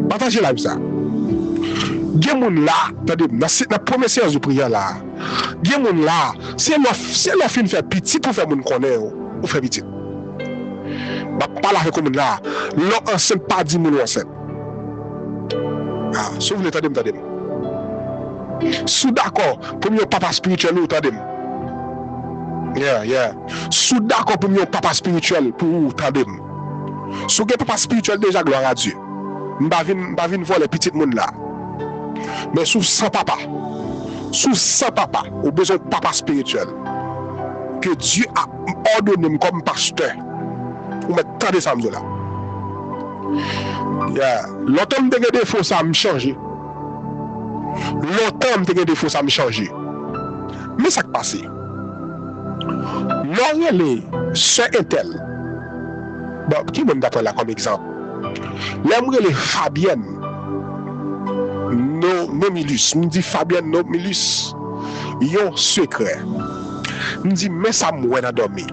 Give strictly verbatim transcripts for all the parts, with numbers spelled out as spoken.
Pataje live sa. Gen moun la, tande m, nan, se- nan premye seyans de priyè la, gen moun la, se lè w- se lè w fin fè pitit ou fè moun konnen ou, ou fè pitit. M ap pale avèk yon moun la, lè w ansent pa di moun ou ansent. Ah, si w vle tande m, tande m. Si w dakò pou m yon papa espirityèl ou, tande m. Yeah, yeah. Si w dakò pou m yon papa espirityèl pou ou, tande m. Si w gen papa espirityèl deja, glwa a Dye. M pa vin, m pa vin vòlè pitit moun la. Men si w san papa, si w san papa, ou bezwen yon papa espirityèl. Ke Dye a òdone m kòm pastè. Ou mèt tande sa m di w la. Yeah. Lontan m te gen defo sa, m chanje. Lontan m te gen defo sa, m chanje. Men sa k pase. Lè w rele sè entèl, bon, ki moun m ta pran la kòm egzanp? Lè m rele Fabyèn No- Nomilus, m di Fabyèn Nomilus yon sekrè. M di, men sa m wè nan dòmi.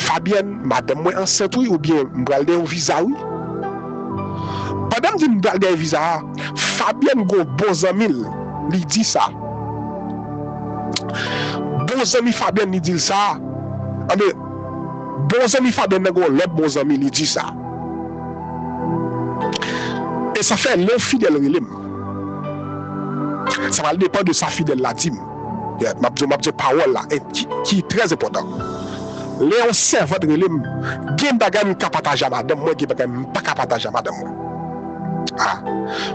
Fabyèn, madanm mwen ansent wi, oubyen m pral dèyè yon viza wi. Pandan m di m pral dèyè viza a, Fabyèn gon bon zanmi l, li di sa. Bon zanmi Fabyèn, li di l sa. Anben, bon zanmi Fabyèn nan gon lòt bon zanmi, li di sa. E sa fè lè yon fidèl rele m, sa pral depann de sa fidèl la di m. Yeah, m ap di w, m ap di w pawòl la, e ki, ki trè enpòtan. Lè yon sèvant rele m, gen bagay m ka pataje a madanm mwen, gen bagay m pa ka pataje a madanm mwen. Ah,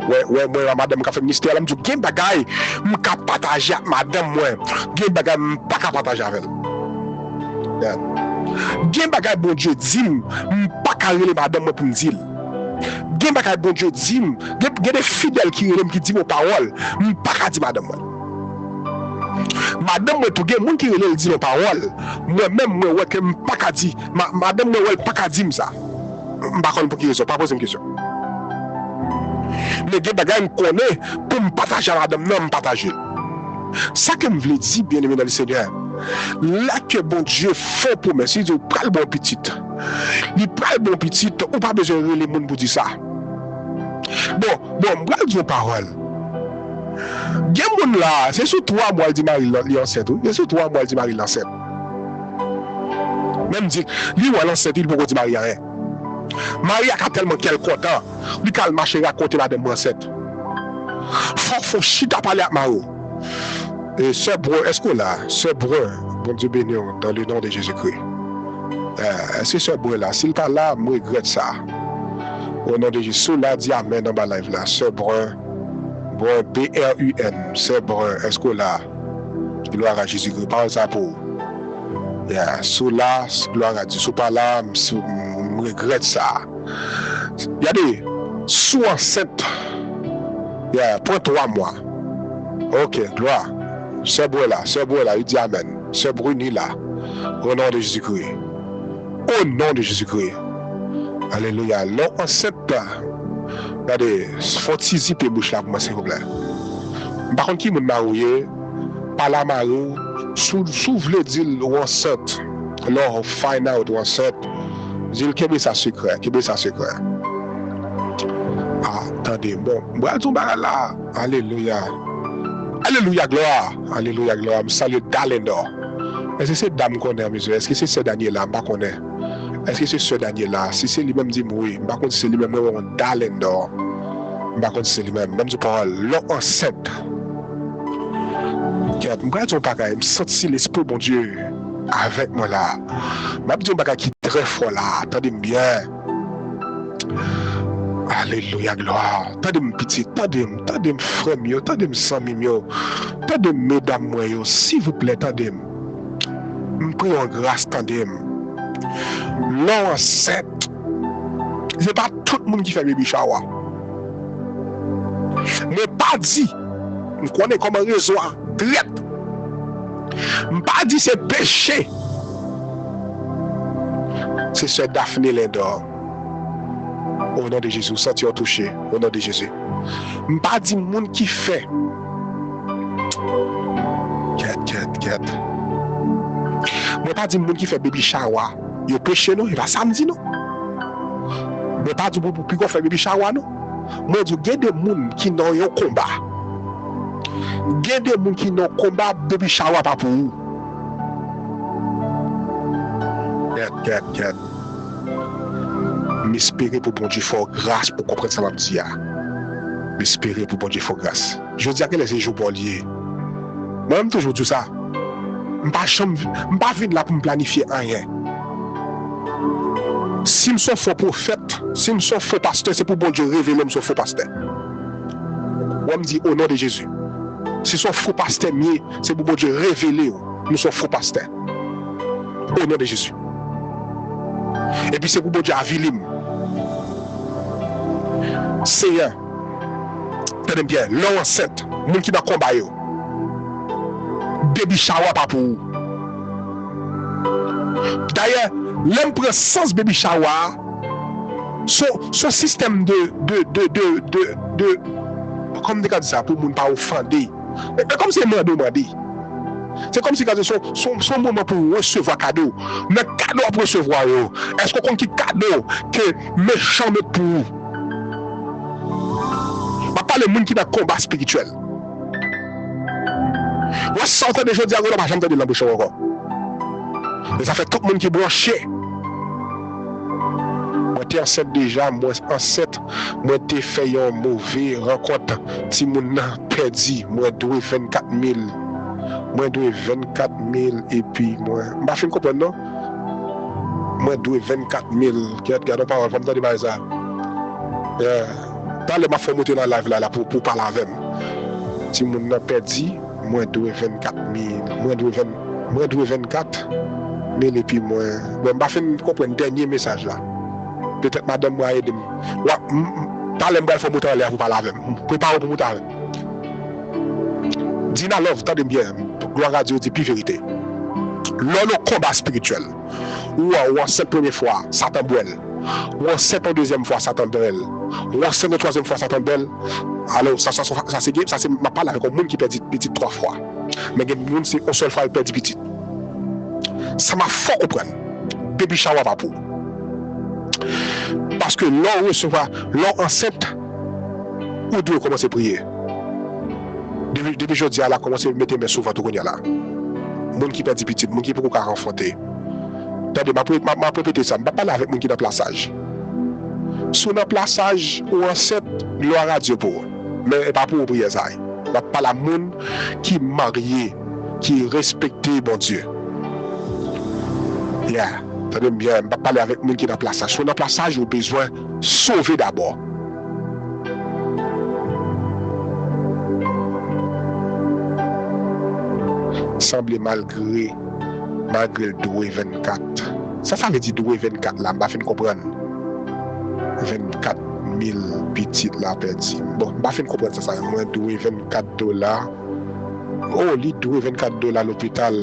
wè, wè, mwen, madanm ka fè ministè la, m di w, gen bagay m ka pataje ak madanm mwen, gen bagay m pa ka pataje avè l. Yeah. Gen bagay Bondye di m, m pa ka rele madanm mwen pou m di l. Gen bagay Bondye di m, gen, gen de fidèl ki rele m, ki di m yon pawòl, m pa ka di madanm mwen. Madanm mwen tou, gen moun ki rele l di l yon pawòl, mwen menm, mwen wè ke m pa ka di, ma- madanm mwen wè l pa ka di m sa. M pa konn pou ki rezon, pa poze m kesyon. Men gen bagay m konnen pou m pataje a madanm nan, m pataje l. Sa ke m vle di, byeneme nan le Senyè, lè ke Bondye fè w pwomès, li di w pral ba w pitit, li pral ba w pitit, ou pa bezwen rele moun pou di sa. Bon, bon, m pral di yon pawòl. Gen moun la, se sou twa mwa l di mari l li ansent wi. Se sou twa mwa l di mari l ansent. Men m di, li wè l ansent, li poko di mari anyen. Mari a ka tèlman kè l kontan, li ka al mache rakonte madanm mwen ansent. Fò w fè w chita pale ak mari w. E sè Brun, èske w la? Sè Brun, Bondye beni w dans le nom de Jésus-Christ. Eh, èske sè Brun la? Si l pa la, m regrèt sa. O non de Jezi. Si w la, di amèn anba live la. Sè Brun, Brun, B R U N, sè Brun, èske w la? Glwa a Jezikri. Pawòl sa pou ou. Yeah, si w la, glwa a Dye. Si w pa la, m, si, m, m regrèt sa. Gade, si w ansent, yeah, pran twa mwa. Ok, glwa. Sè Brun la, sè Brun la, li di amèn. Sè Bruni la. O non de Jezikri. O non de Jezikri. Alelouya. Lè w ansent, gade, fò w ti zipe bouch la pou mwen, silvouplè. M pa konn ki moun mari w ye, pale a mari w, si w, si w vle di l ou ansent, lè w find out ou ansent, di l kenbe sa sekrè, kenbe sa sekrè. Ah, tande, bon, m pral di yon bagay la. Alelouya. Alelouya, glwa. Alelouya, glwa. M salye Dalendò. Èske se dam m konnen an mezon? Èske se sè Daniela? M pa konnen. Èske se sè Daniela? Si se li menm, di m wi. M pa konn si se li menm, mwen wè yon Dalendò. M pa konn si se li menm. Ban m di w pawòl. Lè w ansent. Kèt, m pral di yon bagay. M santi Lespri Bondye avèk mwen la. M ap di yon bagay ki trè fò la. Tande m byen. Alelouya, glwa. Tande m, pitit, tande m, tande m, frè m yo, tande m, zanmi m yo, tande m, medam mwen yo, silvouplè, tande m. M priye w gras, tande m. Lè w ansent, se pa tout moun ki fè baby shower. Mwen pa di, m konnen kòman rezo a drèt. M pa di se peche. Se sè Daphne Lendor. O non de Jezi, ou santi w touche. O non de Jezi. M pa di moun ki fè. Kèt, kèt, kèt. Mwen pa di moun ki fè baby shower yo peche non, e pa sa m di non. Mwen pa di w pou, pou piga w fè baby shower non. Mwen di w gen de moun ki nan yon konba. Gen de moun ki nan yon konba, baby shower pa pou ou. Gad, gad, gad. M espere pou Bondye fè w gras pou w konprann sa m ap di a. M espere pou Bondye fè w gras. Jodi a genlè se jou pa w li ye. Mwen menm toujou di w sa. M pa janm, m pa vin la pou m planifye anyen. Si m se yon fo pwofèt, si m se yon fo pastè, se pou Bondye revele m se yon fo pastè. Wè m di, o non de Jezi. Si se yon fo pastè m ye, se pou Bondye revele w m se yon fo pastè. O non de Jezi. Epi se pou Bondye avili m. Seyè, tande m byen, lè w ansent, moun ki nan konba yo, baby shower pa pou ou. Dayè, lè m pran sans baby shower a, se, se yon sistèm de, de, de, de, de, de, kòman m te ka di sa pou moun pa ofande? E, e kòmsi e mande w mande. Se kòmsi gade se, se, se yon moman pou w resevwa kado. Nan kado w ap resevwa yo, èske w konn ki kado ke mechan met pou ou? M ap pale moun ki nan konba espirityèl. Wè sa w tande jodi a, w pa janm tande l nan bouch ou ankò. E sa fè tout moun ki branche. Mwen te ansent deja, mwen ansent, mwen te fè yon move rankont. Timoun nan pèdi, mwen dwe vennkat mil. Mwen dwe vennkat mil epi mwen, m pa fin konprann non. Mwen dwe vennkat mil. Kèt, gad yon pawòl, fò m tande bagay sa. Yeah. Talè m ap fè w monte nan live la, la pou, pou pale avè m. Timoun nan pèdi, mwen dwe vennkat mil. Mwen dwe venn, mwen dwe vennkat mil epi mwen. Bon, m pa fin konprann dènye mesaj la. Petèt madanm mwen a ede m. Wa, m, m, talè m pral fè w monte anlè a pou pale avè m. Prepare w pou monte avè m. Dina Love, tande m byen. Glwa a Dye di pi verite. Lè w nan konba espirityèl, ou, ou ansent premye fwa, Satan bwè l. Ou ansent yon dezyèm fwa, Satan bwè l. Ou ansent yon twazyèm fwa, Satan bwè l. Alò, sa, sa, sa, sa se gen, sa se, m ap pale avèk yon moun ki pèdi pitit twa fwa. Men gen moun, se yon sèl fwa, yo pèdi pitit. Sa m ap fè w konprann. Baby shower pa pou ou. Paske lè w resevwa, lè w ansent, ou dwe kòmanse priye. Depi, depi jodi a la, kòmanse mete men sou vant ou kounye a la. Moun ki pèdi pitit, moun ki poko ka anfante. Tande, m ap, m ap, m ap repete sa, m p ap pale avèk moun ki nan plasaj. Si w nan plasaj, ou ansent, glwa a Dye pou ou. Men e pa pou ou priyè sa a ye. M ap pale a moun ki marye, ki respekte Bondye. Yeah, tande m byen, m p ap pale avèk moun ki nan plasaj. Si w nan plasaj, ou bezwen sove dabò. Sanble malgre, malgre l dwe vennkat. Sa sa vle di dwe vennkat la? M pa fin konprann. Vennkat mil pitit la pèdi. Bon, m pa fin konprann sa sa. Mwen dwe vennkat dola. Oh, li dwe vennkat dola lopital.